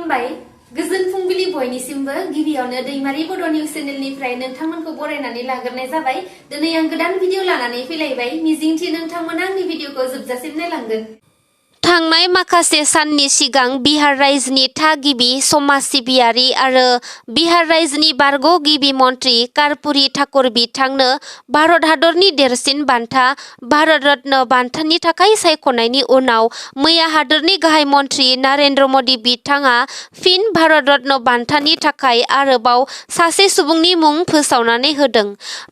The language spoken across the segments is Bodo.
खुलुमबाय गोजोन फुंबिलि बयनिसिमबो गिबियावनो दैमारि बड' निउज चेनेलनिफ्राय नोंथांमोनखौ बरायनानै लाग्रोनाय जाबाय। दिनै आं गोदान भिडिअ लानानै फैलायबाय। मिजिंथि नोंथांमोना आंनि भिडिअखौ जोबजासिम नायलांगोन। थांनाय माखासे साननि सिगां बिहार रायजोनि थागिबि समाज सिबियारि आरो बिहार रायजोनि बारग' गिबि मन्त्रि कर्पुरी ठाकुर बिथांनो भारत हादरनि देरसिन बान्था भारत रत्न बान्थानि थाखाय सायख'नायनि उनाव मैया हादरनि गाहाय मन्त्रि नरेन्द्र मदि बिथाङा फिन भारत रत्न बान्थानि थाखाय आरोबाव सासे सुबुंनि मुं फोसावनानै होदों।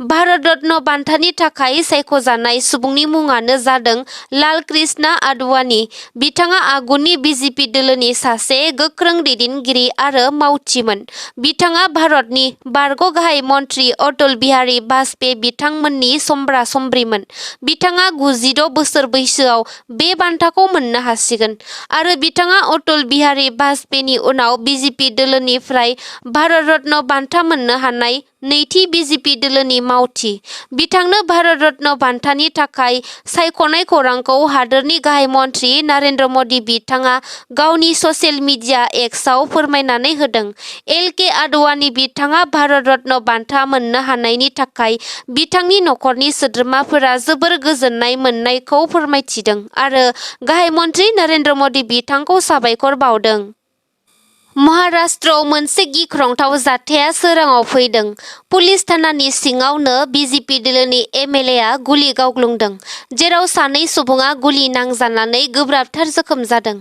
भारत रत्न बान्थानि थाखाय सायख'जानाय सुबुंनि मुङानो जादों लाल कृष्ण आडवाणी। बिथाङा आगुनि बिजेपि दोलोनि सासे गोख्रों दैदेनगिरि आरो मावथिमोन। बिथाङा भारतनि बारग' गाहाय मन्त्रि अटल बिहारी वाजपेयी बिथांमोननि समब्रा समब्रिमोन। बिथाङा 96 बोसोर बैसोआव बे बान्थाखौ मोननो हासिगोन आरो बिथाङा अटल बिहारी वाजपेयीनि उनाव बिजेपि दोलोनिफ्राय भारत रत्न बान्था मोननो हानाय नैथि बिजेपि दोलोनि मावथि। बिथांनो भारत रत्न बान्थानि थाखाय सायख'नाय खौरांखौ हादोरनि गाहाय मन्त्रि नरेन्द्र मदि बिथाङा गावनि ससियेल मिडिया एक्सआव फोरमायनानै होदों। एल.के. आडवाणी बिथाङा भारत रत्न बान्था मोननो हानायनि थाखाय बिथांनि नखरनि सोद्रोमाफोरा जोबोर गोजोननाय मोननायखौ फोरमायथिदों आरो गाहाय मन्त्रि नरेन्द्र मदि बिथांखौ साबायखर बावदों। महाराष्ट्रआव मोनसे गिख्रंथाव जाथाया सोराङाव फैदों। पुलिस थानानि सिङावनो बिजेपि दोलोनि एमएलएआ गुलि गावग्लुंदों, जेराव सानै सुबुङा गुलि नांजानानै गोब्राबथार जोखोम जादों।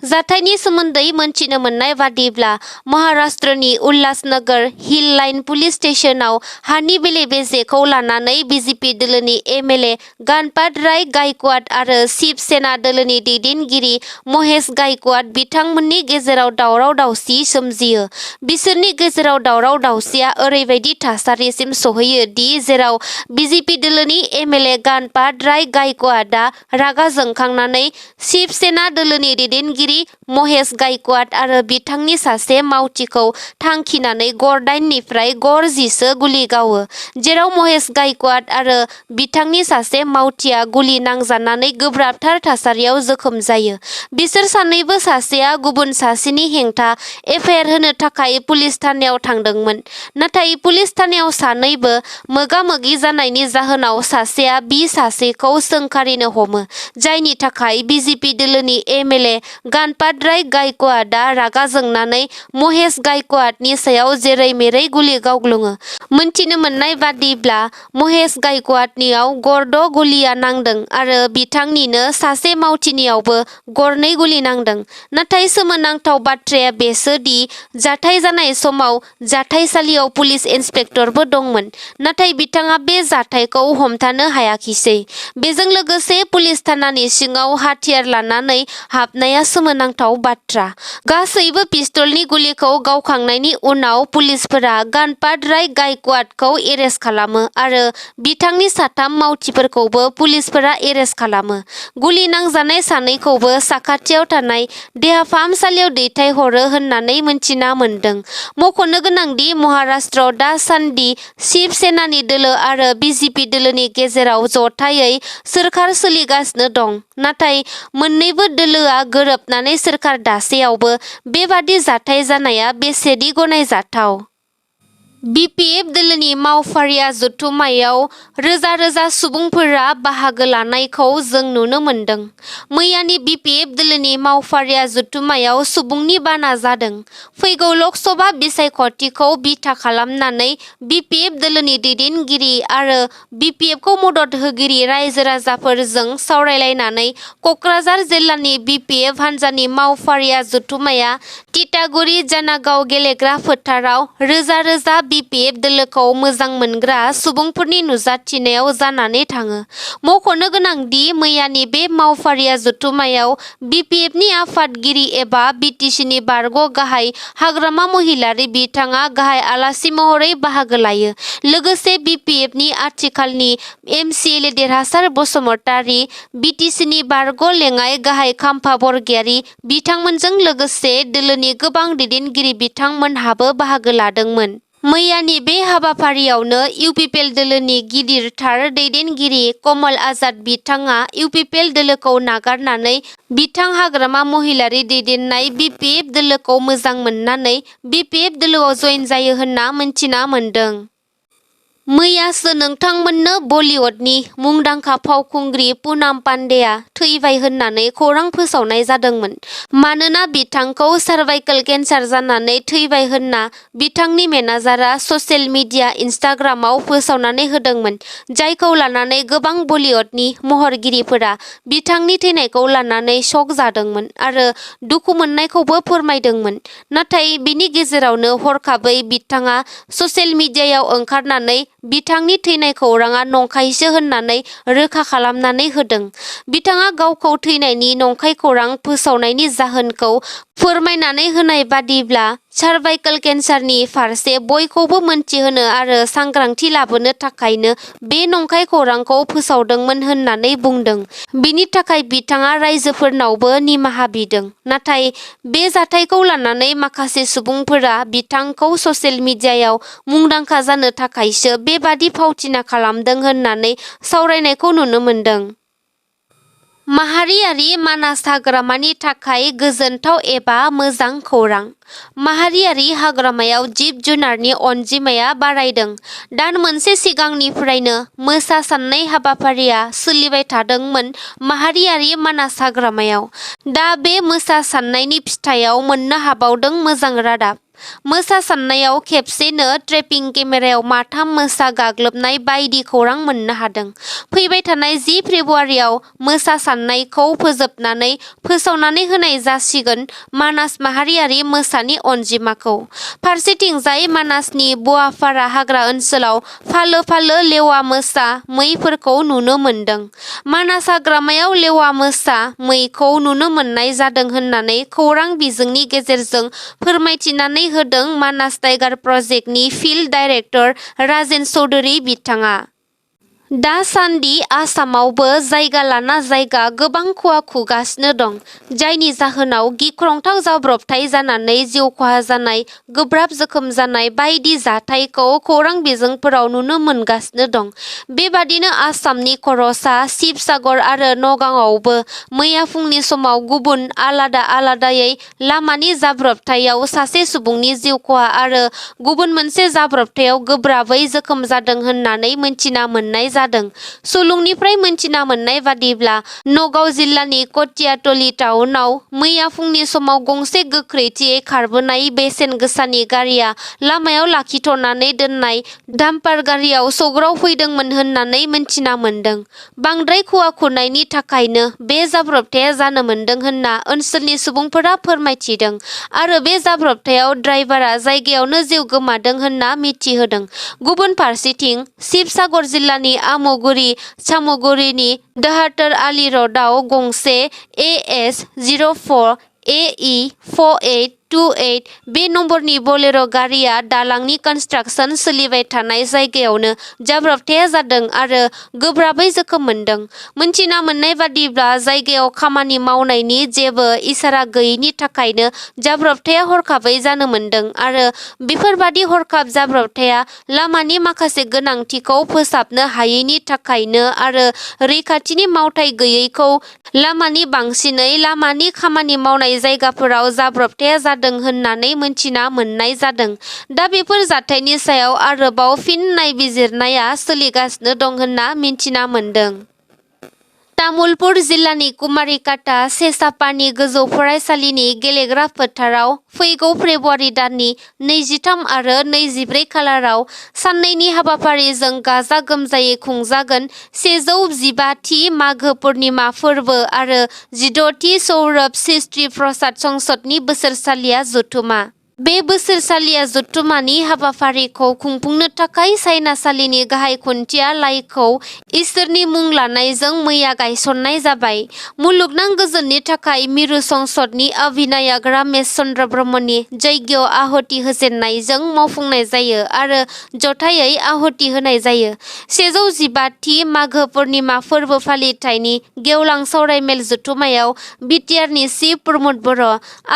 जाथायनि सोमोन्दै मोनथिनो मोननाय बादिब्ला महाराष्ट्रनि उल्लासनगर हिल लाइन पुलिस स्टेशनाव हानि बेले-बेजेखौ लानानै बिजेपि दोलोनि एमएलए गणपत राय गायकवाड आरो शिव सेना दोलोनि दैदेनगिरि महेश गायकवाड बिथांमोननि गेजेराव दावराव-दावसि सोमजियो। बिसोरनि गेजेराव दावराव-दावसिया ओरैबायदि थासारिसिम सौहैयो दि जेराव बिजेपि दोलोनि एमएलए गणपत राय गायकवाडआ रागा जोंखांनानै शिव सेना दोलोनि दैदेनगिरि महेश गायकवाड आरो बिथांनि सासे मावथिखौ थांखिनानै गर 8 निफ्राय गर 10 सो गुलि गावो, जेराव महेश गायकवाड आरो बिथांनि सासे मावथिया गुलि नांजानानै गोब्राबथार थासारियाव जोखोम जायो। बिसोर सानैबो सासेया गुबुन सासेनि हेंथा एफआइआर होनो थाखाय पुलिस थानायाव थांदोंमोन, नाथाय पुलिस थानायाव सानैबो मोगा-मोगि जानायनि जाहोनाव सासेया सासेखौ सोंखारिनो हमो, जायनि थाखाय बिजेपि दोलोनि एमएलए गणपत राय गायकवाडआ रागा जोंनानै महेश गायकवाडनि सायाव जेरै-मेरै गुलि गावग्लुङो। मोनथिनो मोननाय बादिब्ला महेश गायकवाडनियाव गर 6 गुलिया नांदों आरो बिथांनिनो सासे मावथिनियावबो गर 2 गुलि नांदों। नाथाय सोमोनांथाव बाथ्राया बेसो दि जाथाय जानाय समाव जाथायसालियाव पुलिस इन्सपेक्टरबो दंमोन, नाथाय बिथाङा बे जाथायखौ हमथानो हायाखिसै। बेजों लोगोसे पुलिस थानानि सिङाव हाथियार लानानै हाबनाया सोमोनांथाव बाथ्रा। गासैबो पिस्तलनि गुलिखौ गावखांनायनि उनाव पुलिसफोरा गणपत राय गायकवाडखौ एरेस्ट खालामो आरो बिथांनि साथाम मावथिफोरखौबो पुलिसफोरा एरेस्ट खालामो। गुलि नांजानाय सानैखौबो साखाथियाव थानाय देहा फाहामसालियाव दैथायहरो होननानै मिन्थिना मोन्दों। मख'नो गोनांदि महाराष्ट्रआव दासान्दि शिव सेनानि दोलो आरो बिजेपि दोलोनि गेजेराव जथायै सोरखार सोलिगासिनो दं, नाथाय मोन्नैबो दोलोआ गोरोबनानै सोरखार दासेयावबो बेबादि जाथाय जानाया बेसेदि गनायजाथाव। बिपिएफ दोलोनि मावफारिया जथुम्मायाव रोजा-रोजा सुबुंफोरा बाहागो लानायखौ जों नुनो मोन्दों। मैयानि बिपिएफ दोलोनि मावफारिया जथुम्मायाव सुबुंनि बाना जादों। फैगौ लकसभा बिसायख'थिखौ बिथा खालामनानै बिपिएफ दोलोनि दैदेनगिरि आरो बिपिएफखौ मदद होगिरि रायजो-राजाफोरजों सावरायलायनानै कक्राझार जिल्लानि बिपिएफ हान्जानि मावफारिया जथुम्माया तितागुरि जानागाव गेलेग्रा फोथाराव रोजा-रोजा बिपिएफ दोलोखौ मोजां मोनग्रा सुबुंफोरनि नुजाथिनायाव जानानै थाङो। मख'नो गोनांदि मैयानि बे मावफारिया जथुम्मायाव बिपिएफनि आफादगिरि एबा बिटिसिनि बारग' गाहाय हाग्रामा महिलारी बिथाङा गाहाय आलासि महरै बाहागो लायो। लोगोसे बिपिएफनि आथिखालनि एमसिएलए देरहासार बसुमतारी, बिटिसिनि बारग' लेङाइ गाहाय खाम्फा बरगयारी बिथांमोनजों लोगोसे दोलोनि गोबां दैदेनगिरि बिथांमोनहाबो बाहागो लादोंमोन। मैयानि बे हाबाफारियावनो UPPL दोलोनि गिदिरथार दैदेनगिरि कमल आजाद बिथाङा UPPL दोलोखौ नागारनानै बिथां हाग्रामा महिलारी दैदेननाय BPF दोलोखौ मोजां मोननानै BPF दोलोआव जयेन जायो होनना मिन्थिना मोन्दों। मैयासो नोंथांमोननो बलिउडनि मुंदांखा फावखुंग्रि पुनाम पान्डेआ थैबाय होननानै खौरां फोसावनाय जादोंमोन। मानोना बिथांखौ सार्भाइकेल केन्सार जानानै थैबाय होनना बिथांनि मेनेजारआ ससियेल मिडिया इनस्टाग्रामाव फोसावनानै होदोंमोन, जायखौ लानानै गोबां बलिउडनि महरगिरिफोरा बिथांनि थैनायखौ लानानै शक जादोंमोन आरो दुखु मोननायखौबो फोरमायदोंमोन। नाथाय बिनि गेजेरावनो हरखाबै बिथाङा ससियेल मिडियायाव ओंखारनानै बिथांनि थैनाय खौराङा नंखायसो होननानै रोखा खालामनानै होदों। बिथाङा गावखौ थैनायनि नंखाय खौरां फोसावनायनि जाहोनखौ फोरमायनानै होनाय बादिब्ला सार्भाइकेल केन्सारनि फारसे बयखौबो मोनथिहोनो आरो सांग्रांथि लाबोनो थाखायनो बे नंखाय खौरांखौ फोसावदोंमोन होननानै बुंदों। बिनि थाखाय बिथाङा रायजोफोरनावबो निमाहा बिदों। नाथाय बे जाथायखौ लानानै माखासे सुबुंफोरा बिथांखौ ससियेल मिडियायाव मुंदांखा जानो थाखायसो बेबादि फावथिना खालामदों होननानै सावरायनायखौ नुनो मोन्दों। माहारियारि मानास हाग्रामानि थाखाय गोजोनथाव एबा मोजां खौरां। माहारियारि हाग्रामायाव जिब-जुनारनि अनजिमाया बारायदों। दान मोनसे सिगांनिफ्रायनो मोसा साननाय हाबाफारिया सोलिबाय थादोंमोन माहारियारि मानास हाग्रामायाव। दा बे मोसा साननायनि फिथाइयाव मोननो हाबावदों मोजां रादाब। मोसा साननायाव खेबसेनो ट्रेपिं केमेरायाव माथाम मोसा गाग्लोबनाय बायदि खौरां मोननो हादों। फैबाय थानाय 10 फेब्रुआरियाव मोसा साननायखौ फोजोबनानै फोसावनानै होनाय जासिगोन मानास माहारियारि मोसानि अनजिमाखौ। फारसेथिंजाय मानासनि बवाफारा हाग्रा ओनसोलाव फालो फालो लेवा मोसा मैफोरखौ नुनो मोन्दों। मानास हाग्रामायाव लेवा मोसा मैखौ नुनो मोननाय जादों होननानै खौरां बिजोंनि गेजेरजों फोरमायथिनानै होदों मानास टाइगार प्रजेक्टनि फिल्ड डाइरेक्टर राजेन चौधुरी बिथाङा। दासान्दि आसामावबो जायगा लाना जायगा गोबां खुवा खुगासिनो दं, जायनि जाहोनाव गिख्रंथाव जाब्रबथाय जानानै जिउ खहा जानाय, गोब्राब जोखोम जानाय बायदि जाथायखौ खौरां बिजोंफोराव नुनो मोनगासिनो दं। बेबादिनो आसामनि खर'सा शिबसागर आरो नगावआवबो मैया फुंनि समाव गुबुन आलादा आलादायै लामानि जाब्रबथायाव सासे सुबुंनि जिउ खहा आरो गुबुन मोनसे जाब्रबथायाव गोब्राबै जोखोम जादों होननानै मिन्थिना मोननाय जादों। सुलुंनिफ्राय मिन्थिना मोननाय बादिब्ला नगाव जिल्लानि कटियातली टाउनाव मैया फुंनि समाव गंसे गोख्रैथियै खारबोनाय बेसेन गोसानि गारिया लामायाव लाखिथ'नानै दोननाय डाम्पार गारियाव सौग्रावफैदोंमोन होननानै मिन्थिना मोन्दों। बांद्राय खुवा खुनायनि थाखायनो बे जाब्रबथाया जानो मोन्दों होनना ओनसोलनि सुबुंफोरा फोरमायथिदों आरो बे जाब्रबथायाव ड्राइभारा जायगायावनो जिउ गोमादों होनना मिथिहोदों। गुबुन फारसेथिं शिबसागर जिल्लानि आमुगुरि सामुगुरिनि देहातर आलि र'डआव गंसे AS04 AE 4828 बे नम्बरनि बलेर' गारिया दालांनि कनस्ट्राक्सन सोलिबाय थानाय जायगायावनो जाब्रबथाया जादों आरो गोब्राबै जोखोम मोनदों। मिन्थिना मोननाय बादिब्ला जायगायाव खामानि मावनायनि जेबो इसारा गैयैनि थाखायनो जाब्रबथाया हरखाबै जानो मोन्दों आरो बेफोरबादि हरखाब जाब्रबथाया लामानि माखासे गोनांथिखौ फोसाबनो हायैनि थाखायनो आरो रैखाथिनि मावथाय गैयैखौ लामानि बांसिनै लामानि खामानि मावनाय जायगाफोराव जाब्रबथाया जादों होननानै मिन्थिना मोननाय जादों। दा बेफोर जाथायनि सायाव आरोबाव फिन नायबिजिरनाया सोलिगासिनो दं होनना मिन्थिना मोन्दों। तामुलपुर जिल्लानि कुमारिकाटा सेसापानि गोजौ फरायसालिनि गेलेग्रा फोथाराव फैगौ फेब्रुआरि दाननि 23 आरो 24 खालाराव साननैनि हाबाफारिजों गाजा गोमजायै खुंजागोन 115थि माघो पुर्निमा फोरबो आरो 16थि सौरभ सृष्टि प्रसाद संसदनि बोसोरसालिया जथुमा। बे बोसोरसालिया जथुमानि हाबाफारिखौ खुंफुंनो थाखाय सायनासालिनि गाहाय खुन्थिया लाइखौ इसोरनि मुं लानायजों मैया गायसननाय जाबाय। मुलुगनां गोजोननि थाखाय मिरु संसदनि अधिनायक रमेश चन्द्र ब्रह्मनि जैग्य आहुति होजेननायजों मावफुंनाय जायो आरो जथायै आहुति होनाय जायो। 115थि माघो पुर्निमा फोरबो फालिथायनि गेवलां सावरायमेल जथुमायाव बिटिआरनि चिफ प्रमद बर',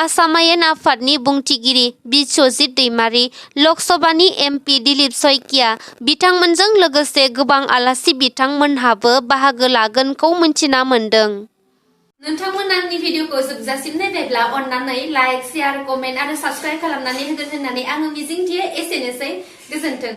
आसाम आयेन आफादनि बुंथिगिरि बिस्वजित दैमारी, लक सभानि MP दिलीप सयकिया बिथांमोनजों लोगोसे गोबां आलासि बिथांमोनहाबो बाहागो लागोनखौ मिन्थिना मोन्दों। नोंथांमोना आंनि भिडिअखौ जोबजासिम नायबायब्ला अन्नानै लाइक, शेयार, कमेन्ट आरो साबस्क्राइब खालामनानै होगोन होननानै आङो मिजिंथियो। एसेनोसै, गोजोन्थों।